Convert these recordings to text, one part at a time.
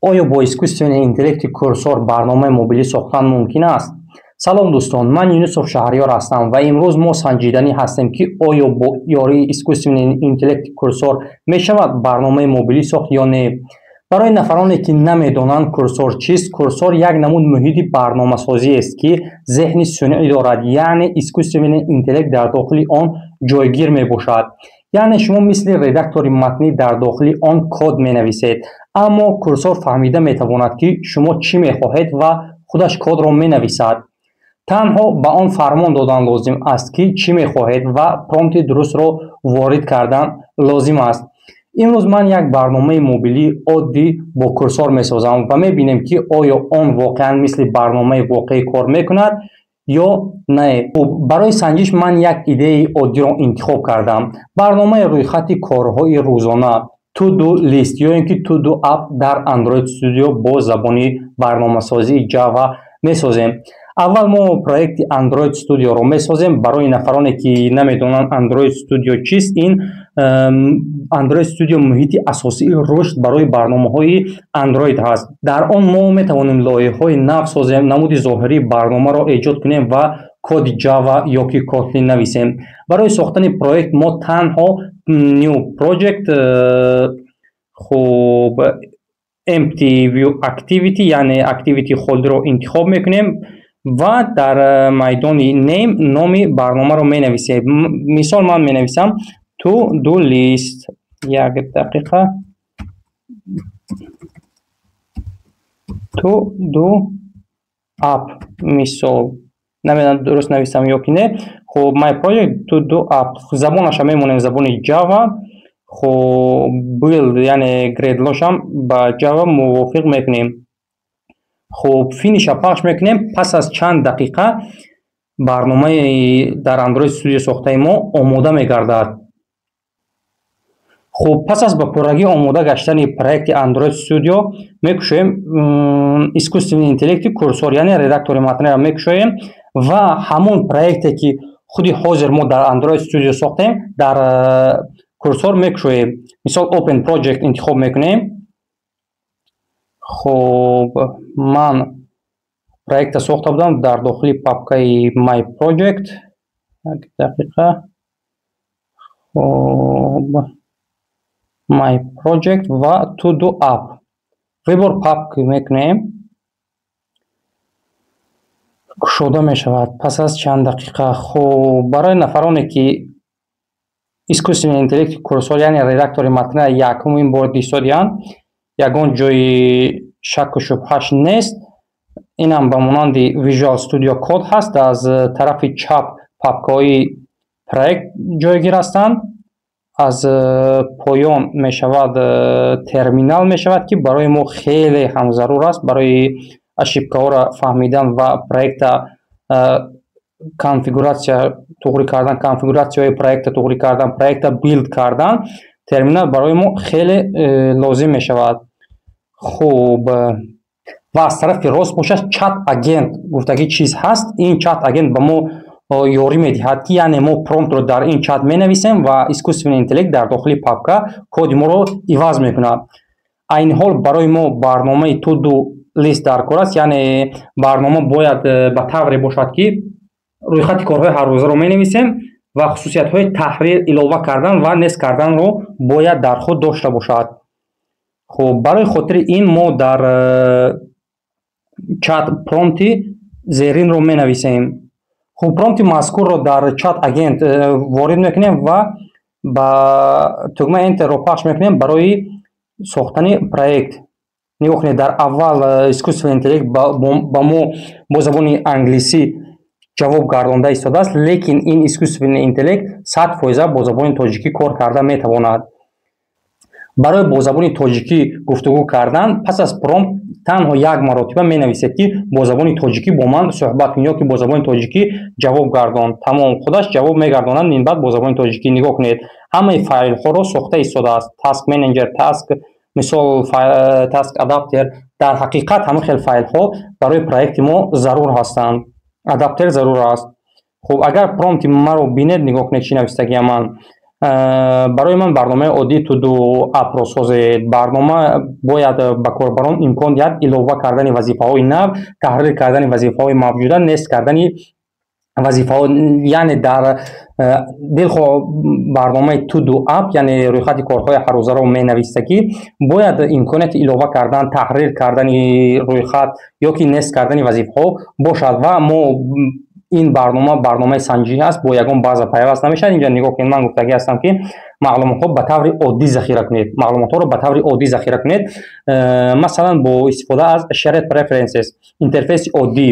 Оё бо искусственный интеллекти Курсор барномаи мобилӣ сохтан мумкин аст? Салом, дӯстон, ман Юнусов Шаҳриёр ҳастам ва имрӯз мо санҷиданӣ ҳастем, ки оё бо ёрии искусственный интеллекти Курсор мешавад барномаи мобилӣ сохт ё не. Барои нафароне, ки намедонанд Курсор чист, Курсор як намуд муҳити барномасозиест, ки зеҳни сунъӣ дорад, яъне искусственный интеллект дар дохили он ҷойгир мебошад. Яъне шумо мисли редактори матнӣ дар дохили он код менависед, аммо Курсор фаҳмида метавонад, ки шумо чӣ мехоҳед, ва худаш кодро менависад. Танҳо ба он фармон додан лозим аст, ки чӣ мехоҳед, ва промпти дурустро ворид кардан лозим аст. Имрӯз ман як барномаи мобилии оддӣ бо Курсор месозам ва мебинем, ки оё он воқеан мисли барномаи воқеӣ кор мекунад ё не. Хуб, барои санҷиш ман як идеяи оддиро интихоб кардам: барномаи рӯйхати корҳои рӯзона, to-do list ё ин ки to-do app дар Android Studio бо забони барномасозии Java месозем. Аввал мо проекти Android Studio-ро месозем. Барои нафароне, ки намедонанд Android Studio чист, ин Android Studio муҳити асосии рушд барои барномаҳои Android ҳаст. Дар он мо метавонем лоиҳаҳои нав созем, намуди зоҳирии барномаро эҷод кунем ва коди Java ё ки Kotlin нависем. Барои сохтани проект мо танҳо New Project, хуб, Empty View Activity, яъне activity холиро интихоб мекунем ва дар майдони Name номи барномаро менависем. Мисол, ман менависам to do list. Як дақиқа, to do app. Мисол, намедонам, дуруст нависам ё ки не. Хуб, my project to do app. Забонаша мемонем забони Java. Хуб, build, яъне Gradle-ошам ба Java мувофиқ мекунем. Хуб, Finish-а пахш мекунем. Пас аз чанд дақиқа барномаи дар Android Studio сохтаи мо омода мегардад. Хуб, пас аз ба пуррагӣ омода гаштани проекти Android Studio мекушоем искусственный интеллекти Курсор, яъне редактори матнеро мекушоем ва ҳамон проекте, ки худи ҳозир мо дар Android Studio сохтем, дар Курсор мекушоем. Мисол, Open Project интихоб мекунем. Хуб, ман проекта сохта будам дар дохили папкаи My Project. Як дақиқа. Хуб, My Project ва To Do App. Выбор папки мекунем, кушода мешавад пас аз чанд дақиқа. Хуб, барои нафароне, ки искусственный интеллекти Курсор, яъне редактори матна якумин бор дистодианд, ягон ҷои шакку шубҳаш нест. Инам ба монанди Visual Studio Code ҳаст. Аз тарафи чап папкаҳои проект ҷойгир ҳастанд, аз поён мешавад терминал мешавад, ки барои мо хеле ҳам зарур аст барои ошибкаҳоро фаҳмидан ва проекта конфигуратсия туғрӣ кардан, конфигуратсияҳои проекта туғрӣ кардан, проекта build кардан. Терминал барои мо хеле лозим мешавад. Хуб, ва аз тарафи рост бошад, чат агент гуфтагӣ чиз ҳаст. Ин чат агент ба мо ёрӣ медиҳад, ки яъне мо промптро дар ин чат менависем ва искусственный интеллект дар дохили папка коди моро иваз мекунад. Айни ҳол барои мо барномаи to do list дар кор аст, яъне барнома бояд ба тавре бошад, ки рӯйхати корҳои ҳаррӯзаро менависем ва хусусиятҳои таҳрир, илова кардан ва нест карданро бояд дар худ дошта бошад. Хуб, барои хотири ин мо дар чат промпти зеринро менависем. Хуб, промпти мазкурро дар чат агент ворид мекунем ва ба тугмаи Enter-ро пахш мекунем барои сохтани проект. Нигоҳ кунед, дар аввал искусственный интеллект ба мо бо забони англисӣ ҷавоб гардонда истодааст, лекин ин искусственный интеллект 100% бо забони тоҷикӣ кор карда метавонад. Барои бо забони тоҷикӣ гуфтугӯ кардан пас аз промпт танҳо як маротиба менависед, ки бо забони тоҷикӣ бо ман суҳбат кун ё ки бо забони тоҷикӣ ҷавоб гардон. Тамом, худаш ҷавоб мегардонад минбаъд бо забони тоҷикӣ. Нигоҳ кунед, ҳамаи файлҳоро сохта истодааст: task manager, task, мисол, task adapter. Дар ҳақиқат ҳама хел файлҳо барои проекти мо зарур ҳастанд, адаптер зарур аст. Хуб, агар промпти маро бинед, нигоҳ кунед, чӣ навистагиам ман. Барои ман барномаи оддии To-Do app-ро созед. Барнома бояд ба корбарон имкон диҳад илова кардани вазифаҳои нав, таҳрир кардани вазифаҳои мавҷуда, нест кардани вазифаҳо. Яъне дар дилхоҳ барномаи To-Do app, яъне рӯйхати корҳои ҳаррӯзаро менависагӣ, бояд имконияти илова кардан, таҳрир кардани рӯйхат ё ки нест кардани вазифаҳо бошад. Ва мо ин барнома барномаи санҷӣ аст, бо ягон база пайваст намешавад. Инҷа нигоҳ кунед, ман гуфтагӣ ҳастам, ки маълумотҳо ба таври оддӣ захира кунед, маълумотҳоро ба таври оддӣ захира кунед, масалан, бо истифода аз Shared Preferences, интерфейси оддӣ.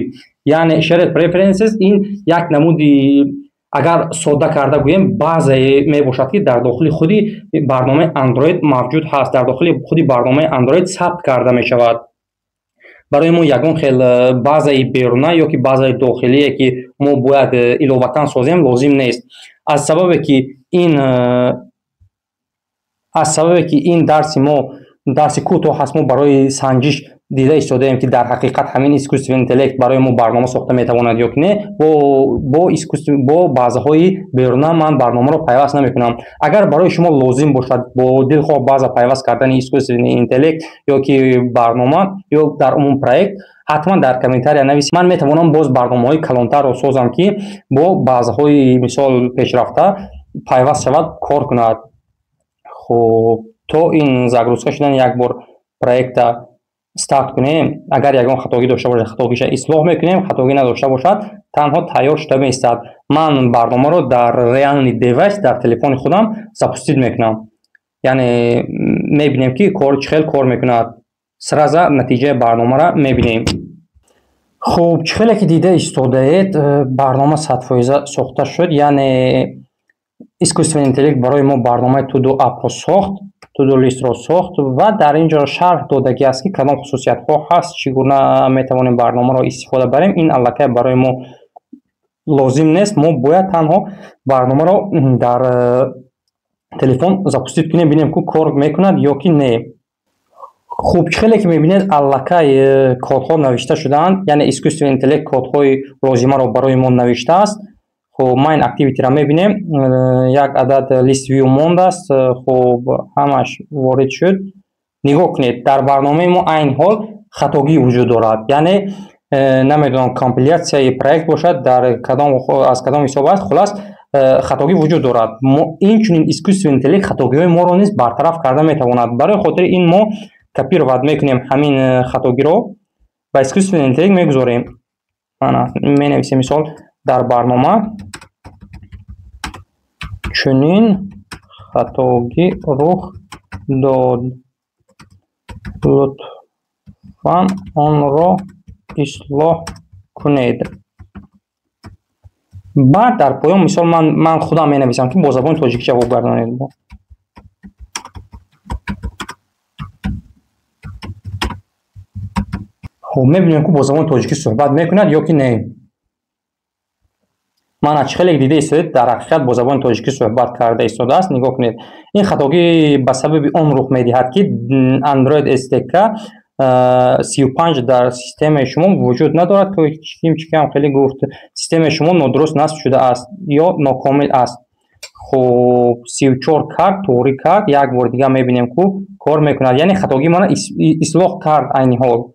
Яъне Shared Preferences ин як намуди, агар содда карда гӯем, базае мебошад, ки дар дохили худи барномаи Android мавҷуд ҳаст, дар дохили худи барномаи Android сабт карда мешавад. Барои мо ягон хел базаи беруна ё ки базаи дохилие, ки мо бояд иловатан созем, лозим нест. Аз сабабе ки ин дарси мо дарси кӯтоҳ ҳаст, мо барои санҷиш дида истодаем, ки дар ҳақиқат ҳамин искусственный интеллект барои мо барнома сохта метавонад ё ки не, бо базаҳои беруна ман барномаро пайваст намекунам. Агар барои шумо лозим бошад бо дилхоҳ база пайваст кардани искусственный интеллект ё ки барнома ё дар умум проект, ҳатман дар комментария нависед. Ман метавонам боз барномаҳои калонтарро созам, ки бо базаҳои, мисол, пешрафта пайваст шавад, кор кунад. Хуб, то ин загрузка шудан як бор проекта старт кунем. Агар ягон хатогӣ дошта бошад, хатогиша ислоҳ мекунем, хатогӣ надошта бошад, танҳо тайёр шуда меистад. Ман барномаро дар реальный девайс, дар телефони худам запустить мекунам, яъне мебинем, ки кор чӣ хел кор мекунад, сразу натиҷаи барномаро мебинем. Хуб, чӣ хеле ки дида истодаед, барнома 100% сохта шуд, яъне искусственный интеллект барои мо барномаи To-Do app-ро сохт, To-Do list-ро сохт ва дар ин ҷо шарҳ додагӣ аст, ки кадом хусусиятҳо ҳаст, чӣ гуна метавонем барномаро истифода барем. Ин аллакай барои мо лозим нест. Мо бояд танҳо барномаро дар телефон запустить кунем, бинем, ку кор мекунад ё ки не. Хуб, чӣ хеле ки мебинед, аллакай кодҳо навишта шудаанд, яъне искусственный интеллект кодҳои лозимаро барои мо навиштааст. Хуб, main activity-ро мебинем, як адад list view мондааст. Хуб, ҳамаш ворид шуд. Нигоҳ кунед, дар барномаи мо айни ҳол хатогӣ вуҷуд дорад, яъне намедонам, компиляцияи проект бошад, дар кадом, аз кадом ҳисоб аст, хулас, хатогӣ вуҷуд дорад. Инчунин искусственный интеллект хатогиҳои моро низ бартараф карда метавонад. Барои хотири ин мо копировать мекунем ҳамин хатогиро, ба искусственный интеллект мегузорем. Менависем, мисол, дар барнома чунин хатогӣ рух дод, лутфан онро ислоҳ кунед. Баъд дар поён, мисол, ман худам менависам, ки бо забони тоҷикӣ ҷавоб гардонед. Хуб, мебинем, ки бо забони тоҷикӣ суҳбат мекунад ё ки не. Ман чӣ хеле дида истодед, дар ҳақиқат бо забони тоҷикӣ суҳбат карда истодааст. Нигоҳ кунед, ин хатогӣ ба сабаби он рух медиҳад, ки Android SDK 35 дар системаи шумо вуҷуд надорад. Ким хеле гуфт, системаи шумо нодуруст насб шудааст ё нокомил аст. Хуб, 34 кард, туғрӣ кард. Як бори дигар мебинем, ку кор мекунад, яъне хатогии мана ислоҳ кард айни ҳол.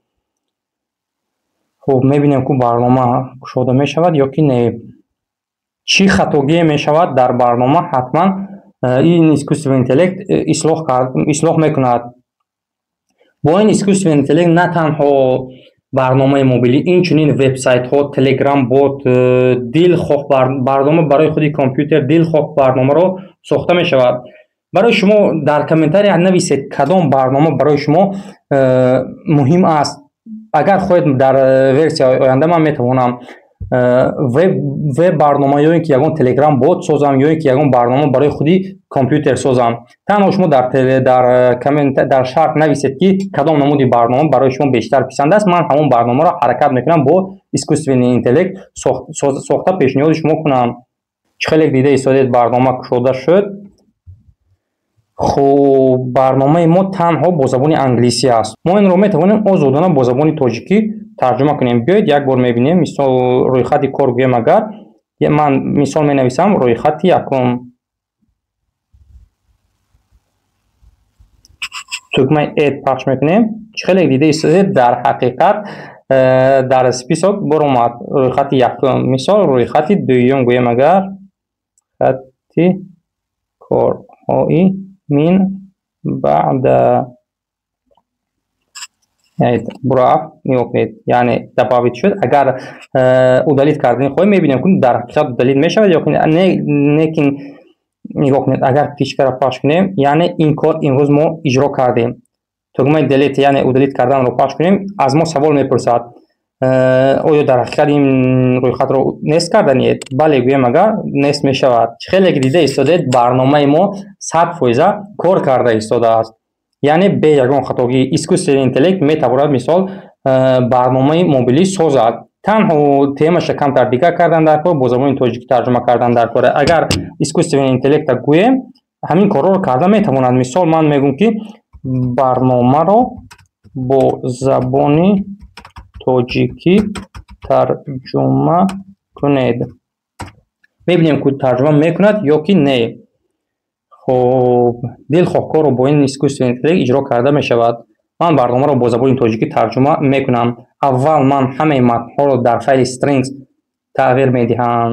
Хуб, мебинем, ку барнома кушода мешавад ё ки не. Чӣ хатогие мешавад дар барнома, ҳатман ин искусственный интеллект ислоҳ мекунад. Бо ин искусственный интеллект на танҳо барномаи мобилӣ, инчунин вебсайтҳо, телеграм бот, дилхоҳ барнома барои худи компютер, дилхоҳ барномаро сохта мешавад. Барои шумо дар комментария нависед, кадом барнома барои шумо муҳим аст. Агар хоҳед, дар версияи оянда ман метавонам веб барнома ё ин ки ягон телеграм бот созам, ё ин ки ягон барнома барои худи компютер созам. Танҳо шумо дар шарҳ нависед, ки кадом намуди барнома барои шумо бештар писанд аст. Ман ҳамон барномаро ҳаракат мекунам бо искусственный интеллект сохта пешниҳоди шумо кунам. Чӣ хеле дида истодед, барнома кушода шуд. Хуб, барномаи мо танҳо бо забони англисӣ аст. Мо инро метавонем озодона бо забони тоҷикӣ тарҷума кунем. Биёед, як бор мебинем. Мисол, рӯйхати кор гӯем агар, ман мисол менависам: рӯйхати якум. Тугмаи Add пахш мекунем. Чӣ хеле дида истодед, дар ҳақиқат дар список баромад рӯйхати якум. Мисол, рӯйхати дуюм гӯем, агар хати корҳои минбаъда бурафт. Нигоҳ кунед, яъне добавить шуд. Агар удалить кардани хоҳем, мебинем, ки дар ҳақиқат удалить мешавад ё не. Лекин нигоҳ кунед, агар птичкаро пахш кунем, яъне ин кор имрӯз мо иҷро кардем. Тугмаи Delete, яъне удалить карданро пахш кунем, аз мо савол мепурсад: оё дар ҳақиқат ин рӯйхатро нест карданиед? Бале гӯем агар, нест мешавад. Чӣ хеле ки дида истодед, барномаи мо 100% кор карда истодааст, яъне бе ягон хатогӣ. Искусственный интеллект метавонад, мисол, барномаи мобилӣ созад. Танҳо темаша камтар дигар кардан дар кор, бо забони тоҷикӣ тарҷума кардан дар кор. Агар искусственный интеллекта гӯем, ҳамин корҳоро карда метавонад. Мисол, ман мегӯм, ки барномаро бо забони тоҷикӣ тарҷума кунед. Мебинем, ки тарҷума мекунад ё ки не. Хуб, дилхоҳ корро бо ин искусственный интеллект иҷро карда мешавад. Ман барномаро бо забони тоҷикӣ тарҷума мекунам. Аввал ман ҳамаи матнҳоро дар файли strings тағйир медиҳам.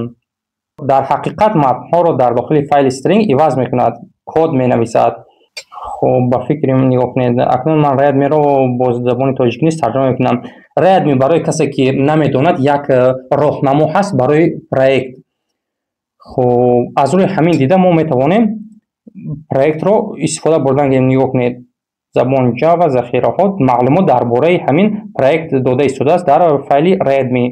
Дар ҳақиқат матнҳоро дар дохили файли string иваз мекунад, код менависад. Хуб, ба фикри нигоҳ кунед, акнун ман readme-ро бо забони тоҷикӣ низ тарҷума мекунам. Readme, барои касе ки намедонад, як роҳнамо ҳаст барои проект. Хуб, аз рӯи ҳамин дида мо метавонем проектро истифода бурдан. Нигоҳ кунед, забон Java, захираҳо, маълумот дар бораи ҳамин проект дода истодааст дар файли readme.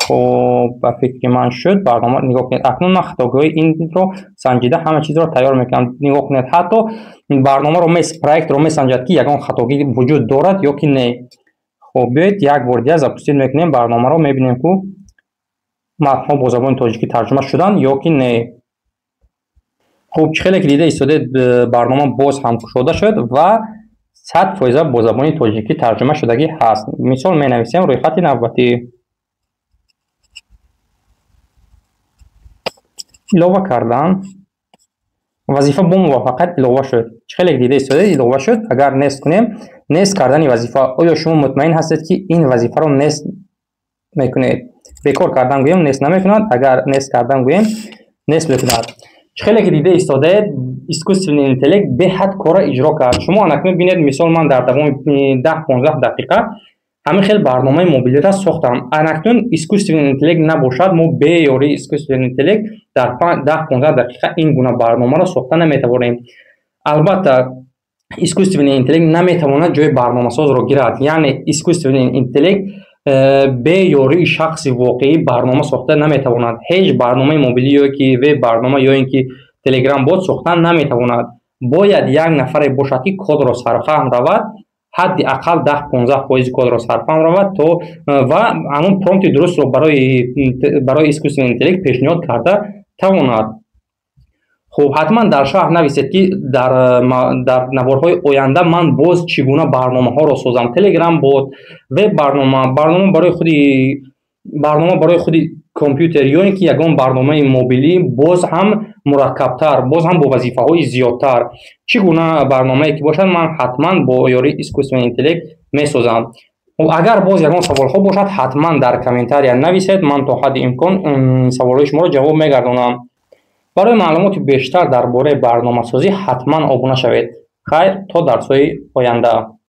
Хуб, ба фикри ман шуд барнома. Нигоҳ кунед, акнун ман хатогиҳои инро санҷида, ҳама чизро тайёр мекунам. Нигоҳ кунед, ҳатто барномаро, проектро месанҷад, ки ягон хатогӣ вуҷуд дорад ё ки не. Хуб, биёед як бор дигар запустить мекунем барномаро, мебинем, ку матнҳо бо забони тоҷикӣ тарҷума шуданд ё ки не. Хуб, чӣ хеле ки дида истодед, барнома боз ҳам кушода шуд ва 100% бо забони тоҷикӣ тарҷума шудагӣ ҳаст. Мисол, менависем рӯйхати навбатӣ, илова кардан. Вазифа бо муваффақият илова шуд. Чӣ хеле дида истодед, илова шуд. Агар нест кунем, нест кардани вазифа: оё шумо мутмаин ҳастед, ки ин вазифаро нест мекунед? Бекор кардан гӯем, нест намекунад. Агар нест кардан гӯем, нест мекунад. Чӣ хеле ки дида истодаед, искусственный интеллект беҳад корро иҷро кард. Шумо анакнун бинед, мисол, ман дар давоми 10-15 дақиқа ҳамин хел барномаи мобилиро сохтам. Анакнун искусственный интеллект набошад, мо бе ёрии искусственный интеллект дар 10-15 дақиқа ин гуна барномаро сохта наметавонем. Албатта, искусственный интеллект наметавонад ҷои барномасозро гирад, яъне искусственный интеллект бе ёрии шахси воқеӣ барнома сохта наметавонад. Ҳеҷ барномаи мобилӣ ё ки веб барнома ё ин ки телеграм бот сохта наметавонад. Бояд як нафаре бошад, ки кодро сарфаҳм равад, ҳадди ақал 10-15 фоизи кодро сарфаҳм равад то ва ҳамон промпти дурустро барои искусственный интеллект пешниҳод карда тавонад. Хуб, ҳатман дар шарҳ нависед, ки дар наворҳои оянда ман боз чӣ гуна барномаҳоро созам: телеграм бот, веб барнома, барнома барои худи компютер ё ин ки ягон барномаи мобилӣ боз ҳам мураккабтар, боз ҳам бо вазифаҳои зиёдтар. Чӣ гуна барномае ки бошад, ман ҳатман бо ёрии искусственный интеллект месозам. Агар боз ягон саволҳо бошад, ҳатман дар комментария нависед, ман то ҳадди имкон саволҳои шуморо ҷавоб мегардонам. Барои маълумоти бештар дар бораи барномасозӣ ҳатман обуна шавед. Хайр, то дарсҳои оянда.